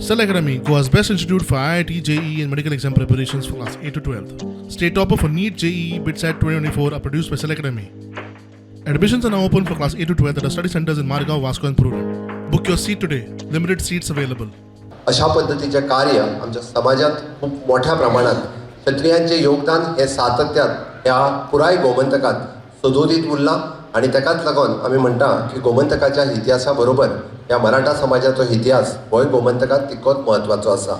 Cell Academy, Goa's best institute for IIT, JEE, and medical exam preparations for class 8 to 12. State topper for NEET, JEE, BITSAT 2024 are produced by Cell Academy. Admissions are now open for class 8 to 12 at our study centers in Margao, Vasco, and Prudent. Book your seat today. Limited seats available. अशा पद्दतीचें कार्य आमच्या समाजांत खूब मोठ्या प्रमाणात क्षत्रियांचें योगदान हें सातत्यान ह्या पुराय गोमंतकांत सदोदीत उरलां आनी ताकाच लागून आमी म्हणटा की गोमंतकाच्या इतिहासा बरोबर ह्या मराठा समाजाचो इतिहास होय गोमंतकांत तितकोच म्हत्वाचो आसा.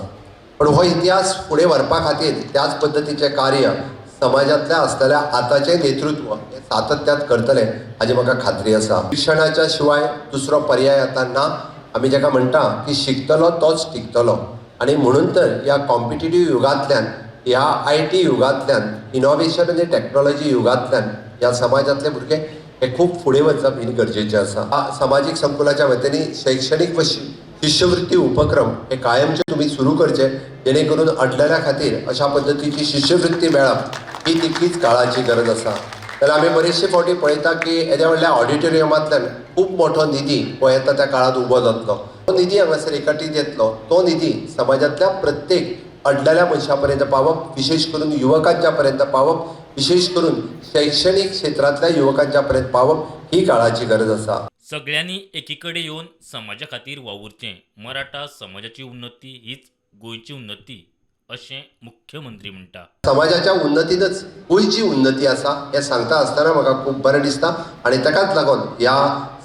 पण हो इतिहास फुडें व्हरपा खातीर त्याच पद्दतीचें कार्य समाजांतल्या आसतल्या आतांचें नेतृत्व हें सातत्यांत करतलें हाजी म्हाका खात्री आसा. शिक्षणाच्या शिवाय दुसरो पर्याय आतां ना. आमी जाका म्हणटा की शिकतलो तोच टिकतलो आनी म्हणून तर ह्या कॉम्पिटिटीव युगांतल्यान, ह्या IT युगांतल्यान, इनोवेशन आनी टॅक्नोलॉजी युगांतल्यान ह्या समाजांतले भुरगे हे खूब फुडें वचप ही गरजेचें आसा. ह्या समाजीक संकुलाच्या वतीन शैक्षणीक व शिश्यवृत्ती उपक्रम हे कायमचे तुमी सुरू करचे, जेणे करून अडलेल्या खातीर अशा पद्दतीची शिश्यवृत्ती मेळप ही तितलीच काळाची गरज आसा. जाल्यार आमी बरेचशे फावटी पळयता की येद्या व्हडल्या ऑडिटोरियमांतल्यान खूब मोठो निधी हो येता त्या काळांत उबो जातलो. तो निधी हांगासर एकत्रीत येतलो, तो निधी समाजांतल्या प्रत्येक अडलेल्या मनशा पर्यंत पावप, विशेश करून युवकांच्या पर्यंत पावप, विशेश करून शैक्षणीक क्षेत्रांतल्या युवकांच्या पर्यंत पावप ही काळाची गरज आसा. सगळ्यांनी एकीकडेन येवन समाजा खातीर वावुरचें. मराठा समाजाची उन्नती हीच गोंयची उन्नती अशें मुख्यमंत्री म्हणटा. समाजाच्या उन्नतीनच गोंयची उन्नती आसा हें सांगता आसतना म्हाका खूब बरें दिसता आनी ताकाच लागून ह्या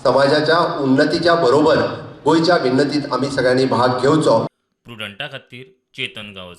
समाजाच्या उन्नतीच्या बरोबर गोंयच्या विन्नतीत आमी सगळ्यांनी भाग घेवचो. प्रुडंटा खातीर चेतन गांवस.